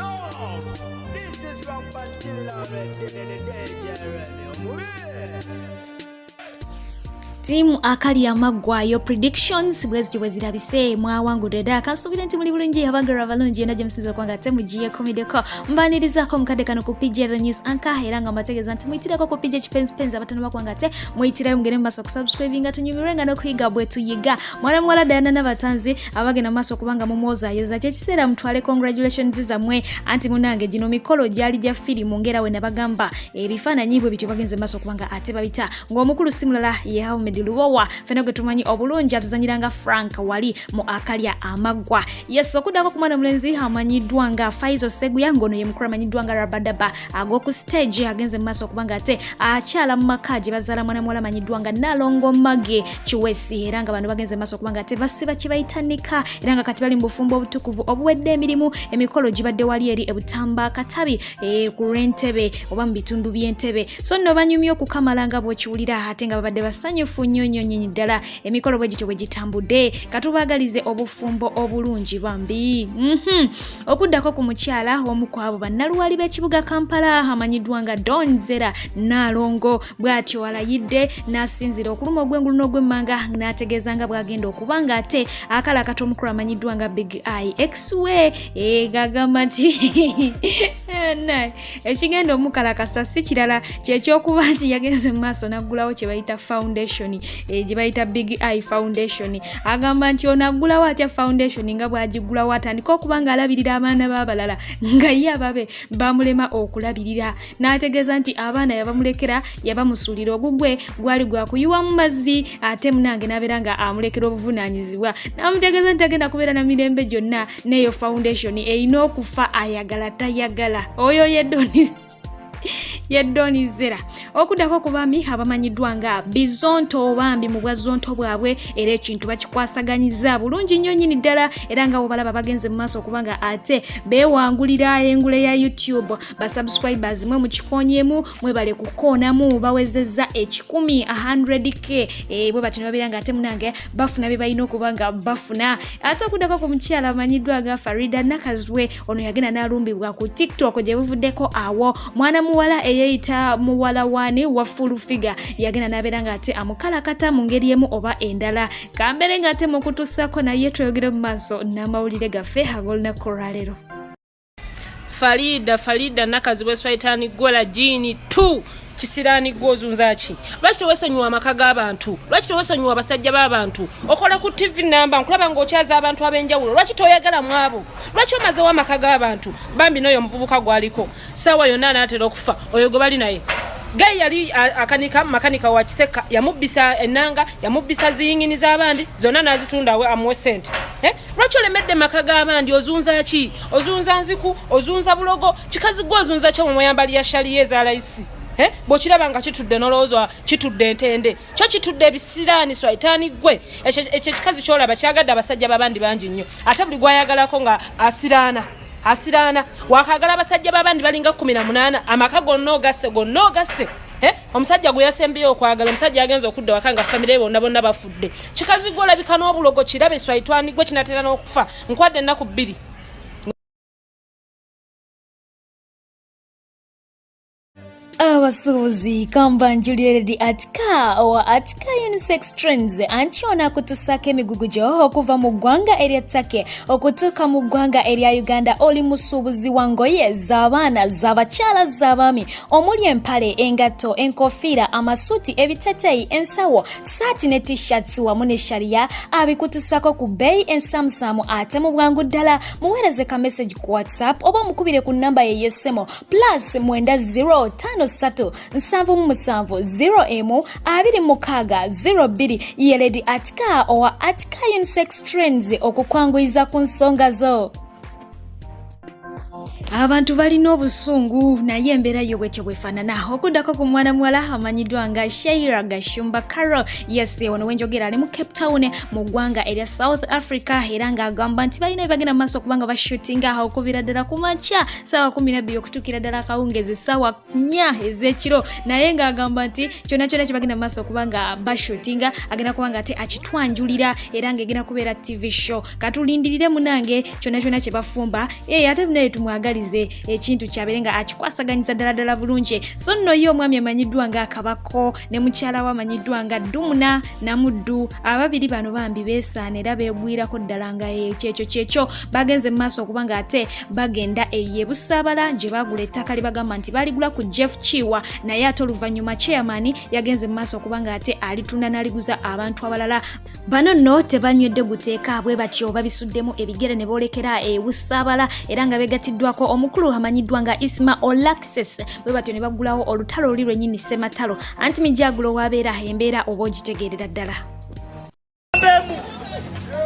Yo, this is Rampant Killer Red, Ttiimu akali amaggwayo predictions bwe zityo bwe zirabise. Mwawangudde dda, kansuubire nti muli bulungi, abagalwa abalungi yonna gye musinza okuba nga ate mugiyekomideko. Mbaanirizaako mukadde kano ku PJ The News Anchor, era nga mbategeeza nti muyitireko ku PJ Kipenzipenzi, abatano bakuba nga ate muyitirayo, mugende mu maaso okusubscribinga, tunyumirwe nga n'okuyiga bwe tuyiga. Mwana muwala Diana Nabatanzi, abagenda mu maaso okuba nga mumwozaayoza, kyekiseera mutwale congratulations zammwe. Anti munange, gino mikolo gyali gya firimu, ngera we nabagamba ebifaananyi bwe bityo bagenze mu maaso okuba nga ate babita, ng'omukulu si mulala ye Ahmed Lubowa, fena gwe tumanyi obulungi, atuzanyiranga Frank wali mu Akalya Amaggwa. Yes, okuddako ku mwana mulenzi amanyiddwa nga Faizo Seguya, ng'ono ye mukulu amanyiddwa nga Rabadaba ag'oku stage, agenze mu maaso okuba nga ate akyala mu maka gye bazaala mwana muwala amanyiddwa nga Nalongo Mage Kiwesi, era nga bano bagenze mu maaso okuba nga ate basiba kibayitanika, era nga kati bali mu bufumbo obutukuvu obuwedde emirimu. Emikolo gibadde wali eri ebutamba Katabi, ku lw'Entebe oba mu bitundu by'Entebe. So nno banyumye okukamala nga bw'okiwulira, ate nga babadde basanyufu nnyo nnyo nnyini ddala. Emikolo bwe gityo bwe gitambudde, katubaagalize obufumbo obulungi bambi. Okuddako ku mukyala omu ku abo bannaluwali b'ekibuga Kampala amanyiddwa nga Don Zera Naalongo, bw'atyo alayidde n'asinzira okuluma ogw'engulu n'ogw'emmanga, n'ategeeza nga bw'agenda okuba nga ate akalakata omukulu amanyiddwa nga Big Eye ex we, gagamba nti ekigenda omukalakasa si kirala kyekyokuba nti yagenze mu maaso n'aggulawo kye bayita foundation, gye bayita Big Eye Foundation. Agamba nti ono aggulawo atya foundation, nga bw'agiggulawo atandika okuba ng'alabirira abaana b'abalala, nga ye ababe bamulema okulabirira. N'ategeeza nti abaana yabamulekera, yabamusuulira ogugwe gwali gwakuyiwamu mazzi, ate munange n'abeera nga amulekera obuvunaanyizibwa. N'amutegeeza nti agenda kubeera na mirembe gyonna n'eyo foundation erina okufa, ayagala tayagala. Oyo ye Donis, ye Don Zera. Okuddako ku baami abamanyiddwa nga Bizonto, bambi mu bwazonto bwabwe era ekintu bakikwasaganyiza bulungi nnyo nnyini ddala, era nga bwobalaba bagenze mu maaso okuba nga ate beewangulira engule ya YouTube. Basubscribers mwe mukikoonyemu, mwebale kukoonamu, bawezezza 100, 100K. Bwe batyo ne babeera nga ate munange bafuna bye balina okuba nga bafuna. Ate okuddako ku mukyala amanyiddwa nga Farida Nakazwe, ono yagenda n'alumbibwa ku TikTok gye buvuddeko awo. Mwana muwala eyeeyita muwala waani wa Full Figure yagenda n'abeera ng'ate amukalakata mu ngeri emu oba endala. Kambeere ng'ate mukutuusako, naye tweyogere mu maaso n'amawulire gaffe ag'olunaku olwaleero. Farida, Farida Nakazibwe, swaitani gwela jini tu kisiraani gwe, ozunza ki? Lwaki tewesonyiwa amaka g'abantu? Lwaki tewesonyiwa abasajja b'abantu? Okola ku TV namba, nkulaba ng'okyaza abantu ab'enjawulo. Lwaki toyagala mu abo? Lwaki omazewo amaka g'abantu? Bambi n'oyo omuvubuka gwaliko saawa yonna anaatera okufa, oyo gwe bali naye gayi yali akanika, makanika wa Kiseka, yamubbisa ennanga, yamubbisa ziyingini z'abandi zonna n'azitunda awe amuwe sente, eh? Lwaki olemedde maka g'abandi? Ozunza ki? Ozunza nziku, ozunza bulogo. Kikazi gwe, ozunza ki? Omweyambali ya shaliya ezalayisi, eh? Bw'okiraba nga kitudde nolowooza kitudde entende, kyo kitudde ebisiraani. Swaitaani gwe, ekyo ekikazi kyolaba kyagadde abasajja babandi bangi nnyo, ate buli gwayagalako nga asiraana, asiraana. Wakagala abasajja babandi balinga 18, amaka gonna ogasse, gonna ogasse, eh? Omusajja gwe yasembeyo okwagala, omusajja yagenza okudda waka nga famire bonna bonna bafudde. Kikazi gwe, olabika n'obulogo, kirabe. Swaitwani gwe, kinatera n'okufa. Nkwadde ennaku 2. Abasuubuzi, kambanjulire Lady Atika owa Atika Unisex Trends. Anti ono akutusaako emigugu gyo okuva mu ggwanga erya Turkey okutuuka mu ggwanga erya Uganda. Oli musuubuzi wa ngoye z'abaana, z'abakyala, z'abaami, omuli empale, engatto, enkofiira, amasuuti, ebiteteeyi, ensawo, saati ne t-shirts wamu ne shariya, abikutusaako ku bbeeyi ensamusaamu ate mu bwangu ddala. Muweereze ka message ku WhatsApp oba omukubire ku namba ye y'essimu +90 53 77 01 26 02. Ye Lady Atika owa Atika Unisex Trends, okukwanguyiza ku nsonga zo. Abantu balina obusungu, naye embeera yo bwetyo bwefaanana. Okuddako ku mwana muwala amanyiddwa nga Shaira Gashumba Carol, yes, ono wenjogera ali mu Cape Town mu ggwanga erya South Africa, era ng'agamba nti balina ebagenda mu maaso okubanga bashootinga okuvira ddala ku makya saawa 12 okutuukira ddala akawungezi saawa 4 ez'ekiro, naye ng'agamba nti kyonna kyonna kyebagenda mu maaso okuba nga bashootinga agenda kuba nga ate akitwanjulira, era ng'egenda kubeera TV show. Katulindirire munange kyonna kyonna kye bafumba. Ate naye tumwagalize. amwagalize ekintu kyabeere nga akikwasaganyiza ddala ddala bulungi. So nno ye omwami amanyiddwa nga Kabako ne mukyala we amanyiddwa nga Dumuna Namuddu, ababiri bano bambi beesaana era beegwirako ddala nga kyekyo kyekyo. Bagenze mu maaso okuba nga ate bagenda eyo e Busaabala gye baagula ettaka lye bagamba nti baaligula ku Jeff Kiwa, naye ate oluvannyuma chairman yagenze mu maaso okuba nga ate alitunda n'aliguza abantu abalala. Bano nno tebanywedde guteeka bwe batyo babisuddemu ebigere ne boolekera e Busaabala era nga beegatiddwako omukulu amanyiddwa nga Isma Olaxess, bwe batyo ne baggulawo olutalo luli lwennyini ssematalo. Anti Mijagulo wabeera embeera oba ogitegeerera ddala.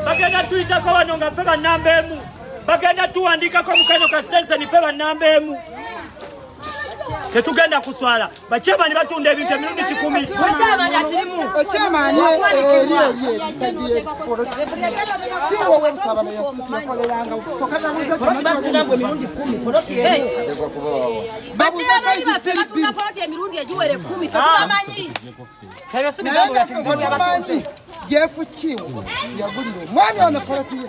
Bagenda tuyitako wano nga ffe bannamba emu, bagenda tuwandiikako mukano ka senseni ffe bannamba emu, tetugenda kuswala. Bakyamani batunda ebintu emirundi 100. Jeff Kiwa yagulira omwami ono poloti ye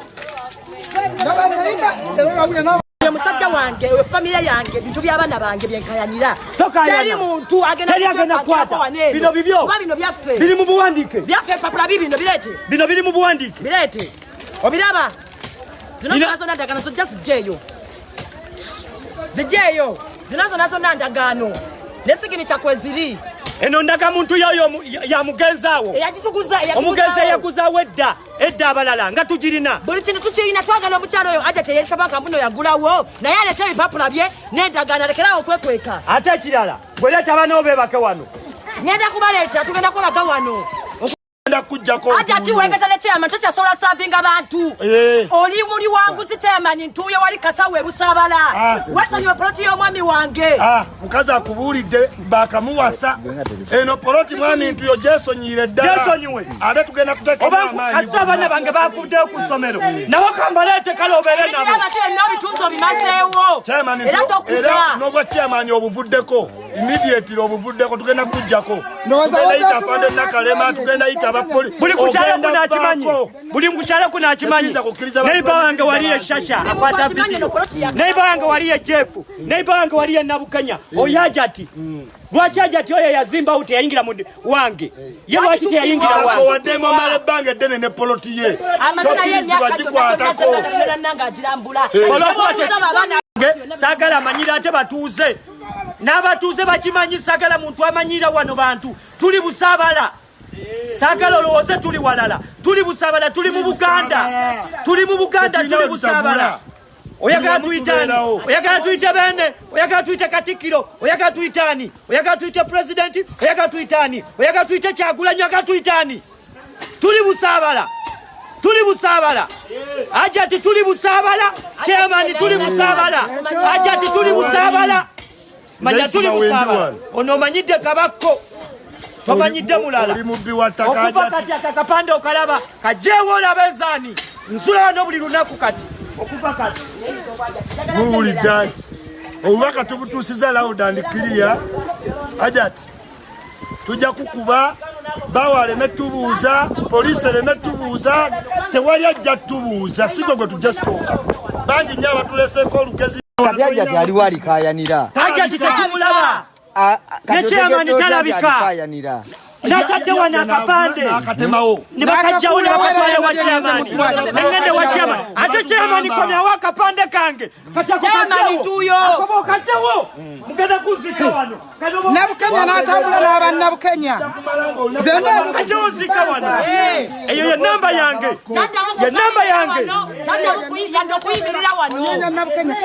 nga musajja wange, famire yange, bintu by'abaana bange byenkayanira. Teri muntu agenda kukwata bino bibyo. Kuba bino byaffe, biri mu buwandiike. Byaffe, empapula bibino, bireete. Bino biri mu buwandiike. Bireete obiraba. Zino zona zonna ndagaano, zojja zijjeeyo, zijjeeyo. Zino zona zonna ndagaano ne signature kweziri. Eno ndagamuntu yayo ya mugenzi awo. Eyagituguza. Omugenzi eyaguzaawo edda edda, abalala nga tugirina. Buli kintu tukirina. Twagala omukyalo oyo aja teyekabaka mbuno yagulawo, naye alete ebipapula bye n'endagaano, alekerawo okwekweka. Ate ekirala, bweleeta abaana bo beebake wano. Ngenda kubaleeta, tugenda kubaga wano. Kujjako. Aja ati wengeza ne chairman tokyasobola savinga bantu. Oli muli wanguzi chairman Ntuuyo wali Kasawo ebusaabala. Wesonyiwe poloti y'omwami wange. Mukazi akubuulidde bakamuwasa eno poloti, mwami Ntuyo gyesonyiire ddala. Gyesonyiwe. Ate tugenda kuteekamu Oba amaanyi. Kasita abaana bange bafuddeyo ku ssomero, nabo kambaleete, kale obeere nabo. Ebintu byonna obitunzi obimazeewo. Chairman, Era era tokuta. n'obwa chairman obuvuddeko immediately, obuvuddeko, tugenda kujjako, tugenda yita afande Nakalema, tugenda yita abapoli. Buli kukyalo kuno akimanyi, buli kukyalo kuno akimanyi. Tekiyinza kukkiriza. Neighbor wange wali eshasha akwata video, neighbor wange wali e Jeff, neighbor wange wali e Nabukenya. Oyo Ajati, lwaki Ajati oyo yazimbawo teyayingira mu wange? Ye lwaki teyayingira wange? Waddemu omala ebbanga eddene ne poloti ye. Amazina Tokkirizibwa y'emyaka gikwatako. gyonna nga agirambula. Olwokuba Obuuza abaana. Saagala amanyira, ate batuuze n'abatuuze bakimanyi. Saagala muntu amanyira wano, bantu tuli Busaabala. Saagala olowooze tuli walala, tuli Busaabala, tuli mu Buganda, tuli mu Buganda, tuli Busaabala. Oyagala tuyite ani? Oyagala tuyite bene? Oyagala tuyite Katikkiro? Oyagala tuyite ani? Oyagala tuyite pulezidenti? Oyagala tuyite ani? Oyagala tuyite Kyagulanyi? Oyagala tuyite ani? Tuli Busaabala, tuli Busaabala. Ajati, tuli Busaabala. Chairman, tuli Busaabala. Ajati, tuli Busaabala. Manya tuli Busaabala. Ono omanyidde Kabakko, tomanyidde mulala. Oli mubbi wa ttaka. Okuva Ajati. kati akakapande okalaba, kajeewo olaba ezaani nsula wano buli lunaku kati, okuva kati. Muwulidde nti obubaka tubutuusiza loud and clear. Ajati, tujja kukuba bawa aleme tubuuza, poliisi ereme tubuuza, tewali ajja tubuuza. Si gwe gwe tujja sooka, bangi nnyo abatuleseeko olugezi. Kati Ajati aliwo alikayanira. Ajati tekimulaba. Ne chairman talabika. Alikayanira. Natadde wano akapande. Nakatemawo. Ne bakajjawo n'akatwale wa chairman, nengende wa chairman. Ate chairman, komyawo akapande kange kati. Chairman Ntuuyo. Akoba okajjawo, mugenda kunzika wano. Nabukenya n'atambula n'abannabukenya. Kajjawo nzika wano. Eyo ye namba yange, ye namba yange. Yadde okuyimirira wano. Nabukenya.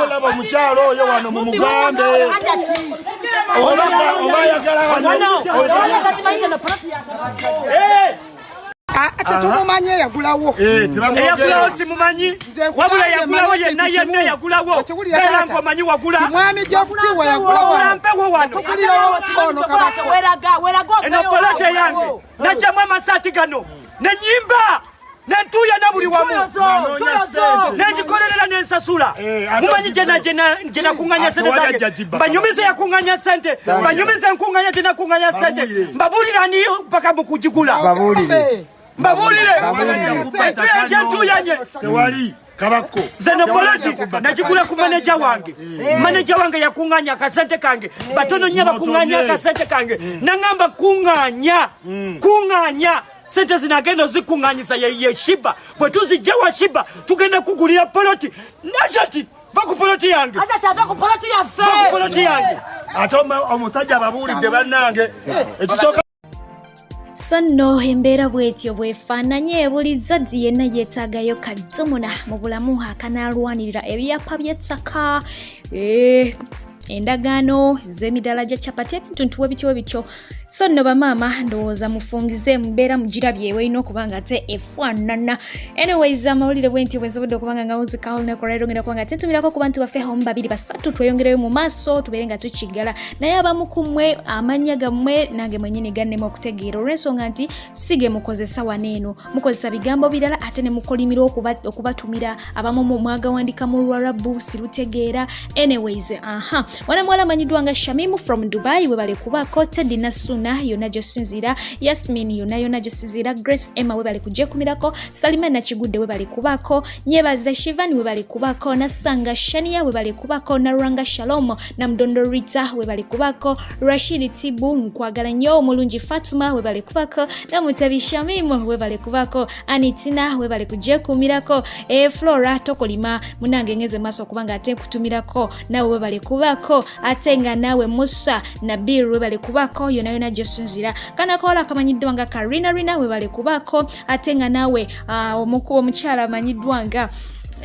Olaba omukyalo oyo wano, mumugambe oba oba ayagala wano. Tetumumanyi eyagulawo. Eyagulawo simumanyi, wabula yagulawo yenna yenna yagulawo. Beera ng'omanyi wagula. Mwami Jeff Kiwa yagulawo. Wagula mpewo wano. Tugulirawo ono Kabaka. Eno poloti eyange, najjamu amasaati gano nenyimba nentuuya buli wamu, nengikolerera nensasula. Mumanyi gye nakuŋŋanya sente zange? Mbanyumize yakuŋŋanya sente, mbanyumize enkuŋŋanya gye nakuŋŋanya sente, mbabuulira ani paka mu kugigula. Babuulire. Mbabuulire gye ntuyanye. Tewali. Kabakko. Zeno poloti nagigula ku maneja wange. Maneja wange yakuŋŋaanya akasente kange. Batono nnyo bakuŋŋaanya akasente kange. Naŋŋamba kuŋŋaanya. Kuŋŋaanya. Sente zino agenda ozikuŋŋaanyisa ye Shiba. Bwe tuzijja wa Shiba tugenda kugulira poloti. Najati va ku poloti yange. Ajati ava ku poloti yaffe. Va ku poloti yange. Ate omusajja ababuulidde bannange. Ekisooka So nno embeera bw'etyo bw'efaananye buli zzaddi yenna yeetaagayo kadomona mu bulamu akanaalwanirira ebyapa by'ettaka eh, endagaano z'emidaala gya capati ebintu ntuwe bityo bityo so nno bamaama ndowooza mufungize mbeera mugirabye welina okuba nga ate efaanana anyways amawulire bwentyo bwensobodde okuba nga ngawunzikawo olunaku olwaleero ngenda kuba nga ate ntumirako ku bantu baffe omu babiri basatu tweyongereyo mu maaso tubeere nga tukiggala naye abamu ku mmwe amannya gammwe nange mwenyini gannema okutegeera olw'ensonga nti si ge mukozesa wano eno mukozesa bigambo birala ate ne mukolimira okubatumira abamu mwagawandika mu luwarabu sirutegeera anyways aha mwana muwala amanyiddwa nga shamimu from dubai webale kubaako teddy nasuna yonna gyosinziira yasmin yonna yonna gyosinziira grace emma webale kujekumirako salima nakigudde webale kubaako nyebaza shivan webale kubaako nasanga shania webale kubaako naranga shalom namudondo rita webale kubaako rashidi tibu nkwagala nnyo omulungi fatuma webale kubaako namutabi shamimu webale kubaako anitina webale kujekumirako e flora tokolima munange ngeze maaso kubanga ate nkutumirako nawe webale kubaako ate nga naawe musa nabil webale kubaako yona yona gyosinzira kana kawala akamanyiddwa nga karina rina webale kubaako ate nga naawe uh, omukyala amanyiddwa nga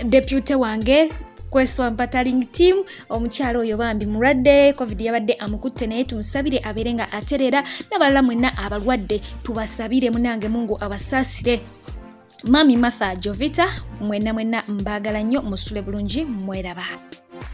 depute wange kweswa mpataling team omukyala oyo bambi mulwadde covid yabadde amukutte naye tumusabire abeere nga atereera n'abalala mwenna abalwadde tubasabire munange mungu abasaasire mami martha jovita mwenna mwenna mbaagala nnyo musule bulungi mweraba.